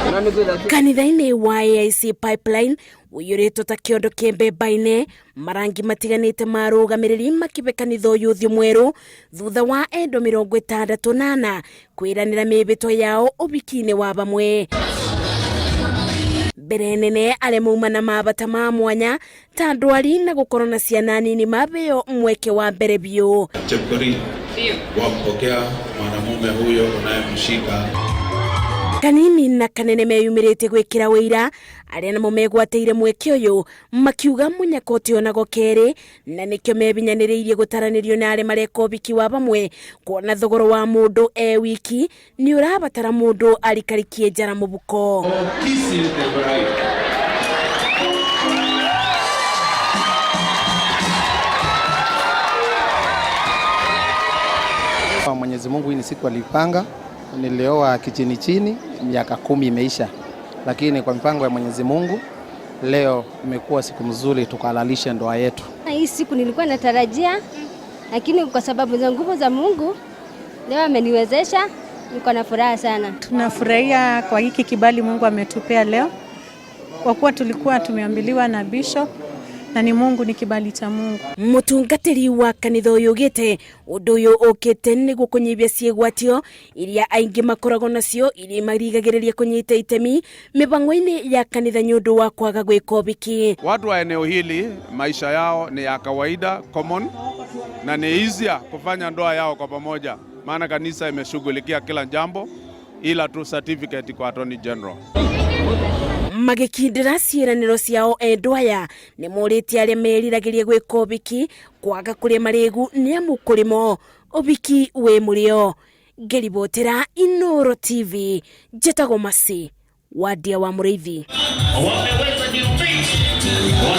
Kanitha-inĩ wa AIC Pipeline ũiyũrĩtwo ta kĩondo kĩ mbemba-inĩ, marangi matiganĩte ma arũgamĩrĩri makĩbe kanitha ũyũ ũthiũ mwerũ thutha wa endo 64 kwĩranĩra mĩhĩtwa yao ũhiki-inĩ wa bamwe. Mbere nene arĩa mauma na mabata ma mwanya ta ndwari na gũkorwo na ciana nini mabeo mweke wa mbere biũ. Chepkorir, wampokea mwanamume huyo unayemshika. Kanini na kanene meyumĩrĩtie gwĩkĩra wĩira arĩa namo megwatĩire mweke ũyũ makiuga mũnyaka ũtionagwo kerĩ na nĩkĩo mebinyanĩrĩirie gũtaranĩrio na arĩa mareka ũhiki wa bamwe kuona thogoro wa mũndũ e wiki nĩ ũrabatara mũndũ arikarikie njara mũbuko. Kissing the bride. Kwa Mwenyezi Mungu, hii ni siku alipanga. Nilioa kichini chini, miaka 10 imeisha, lakini kwa mipango ya Mwenyezi Mungu leo imekuwa siku mzuri tukahalalisha ndoa yetu. Hii siku nilikuwa natarajia, lakini kwa sababu za nguvu za Mungu leo ameniwezesha, niko na furaha sana. Tunafurahia kwa hiki kibali Mungu ametupea leo, kwa kuwa tulikuwa tumeambiliwa na bishop na ni Mungu, ni kibali cha Mungu. Mutungatiri wa kanitha uyu ugite undu uyu ukite niguo kunyibia ciĩgwatio iria aingi makoragwo nacio iria marigagĩrĩria kunyita itemi mibango-inĩ ya kanitha nĩ ũndũ wa kwaga gwĩka ũhiki. Watu wa eneo hili maisha yao ni ya kawaida common, na ni easier kufanya ndoa yao kwa pamoja, maana kanisa imeshughulikia kila jambo ila tu certificate kwa Attorney General. Magĩkindĩra ciĩranĩro ciao endwa aya nĩ morĩtie arĩa meriragĩria gwĩka ũhiki kwaga kũrĩa marĩgu nĩ amu kũrĩmo ũhiki wĩ mũrĩo. Ngĩribotera Inooro TV njĩtagwo Mercy Wandia wa Mũrĩithi. Wameweza defeat.